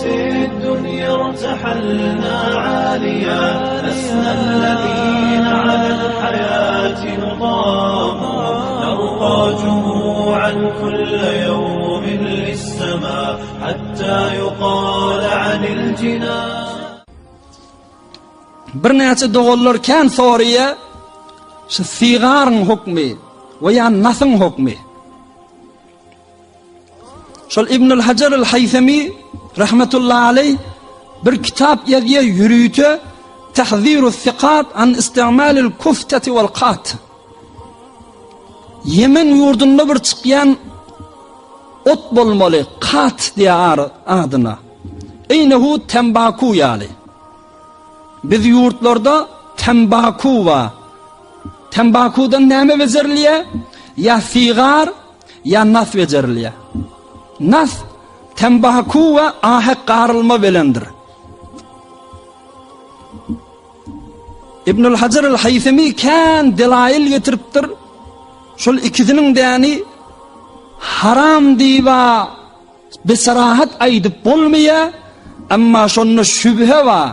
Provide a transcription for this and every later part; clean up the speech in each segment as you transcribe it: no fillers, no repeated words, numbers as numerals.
الدنيا ارتحلنا عاليا لسنا الذين على الحياة نضام نرقى جموعا كل يوم للسماء حتى يقال عن الجنان Birnäçe doganlar kän soraýa şu sigaryň hukmy we ýa nasyň hukmy. Şol Ibnül Hajar el Haýsemi rahmetullahi aleý bir kitap ýazýar ýörite Tahzirus sikat an istimalil kuftati wal kat. Ýemen ýurdunda bir çykýan ot bolmaly, kat diýär adyna. Eýnehu tembaku ýaly. Biz ýurtlarda tembaku bar. Tembakudan näme bejerilýär? Ýa sigar, ýa nas bejerilýär. Nas tembaku we ahek garylma bilendir. Ibnül Hajar al-Haýsemi kän delaýyl getiripdir. Şol ikisiniň däni haram diýip Bisarahat aýdyp bolmaýa, emma şonda şübhe bar.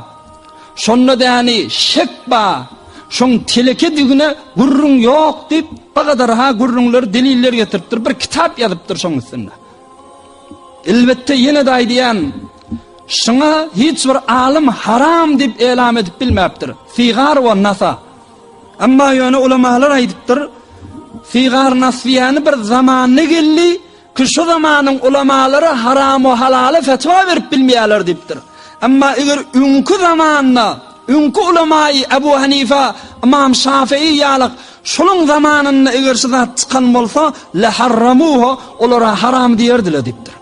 Şonda däni şek bar. Şoň telekedigine gürrüň ýok diýip, bagadar-ha gürrüňler, deliller getiripdir. Bir kitap ýazypdyr şoň üstünde. Elbetde ýene-de aýdýan, şuňa hiç bir alym haram diýip elam edip bilmäpdir. Sigar we nasa. Emma ýöne ulamalar aýdypdyr, sigar nas diýýäni bir zamanda geldi, Ki şu zamanyň ulamalary haram we halala fetwa berip bilmeýärler diýipdir. Emma eger öňki zamanda, öňki ulamaýy Ebu Hanifa, Ymam Şafii ýalyk şolaň zamanynda eger şu zat çykan bolsa, leharramuhu, olara haram diýerdiler diýipdir.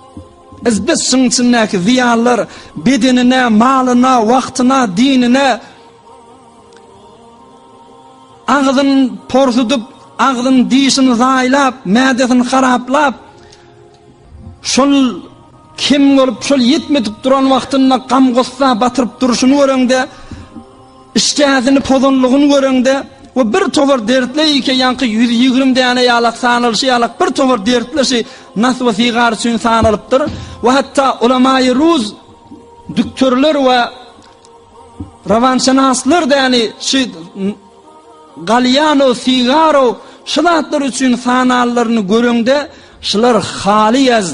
Ez biz şuň içindäki zyýanlar bedenine, malyna, wagtyna, dinine, Agzyn porsudyp, agzyn dişini zaýlap, mädesini haraplap, şol kem bolup, şol ýetmedik duran wagtynda gam-gussa batyryp durşuny göreňde, işdäsini pozanlygyny göreňde we bir towar dertle ike ýaňky 120 däne ýalak sanalyşy ýalak bir towar dertle şi nas we sigar üçin sanalypdyr we hatda ulamaýy ruz düktorlar we Rowanşynaslar däni şy galýano, sigaro şu zatlar üçin sananlaryny göreňde şular haly ýaz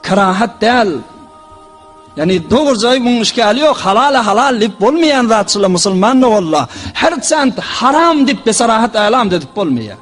kerahat däl. Ýani dogrujaý muň işgali ýok halala halal diýip bolmaýan zat şular musulman doganlar. Her çent haram diýip besarahat älam edip bolmaýar.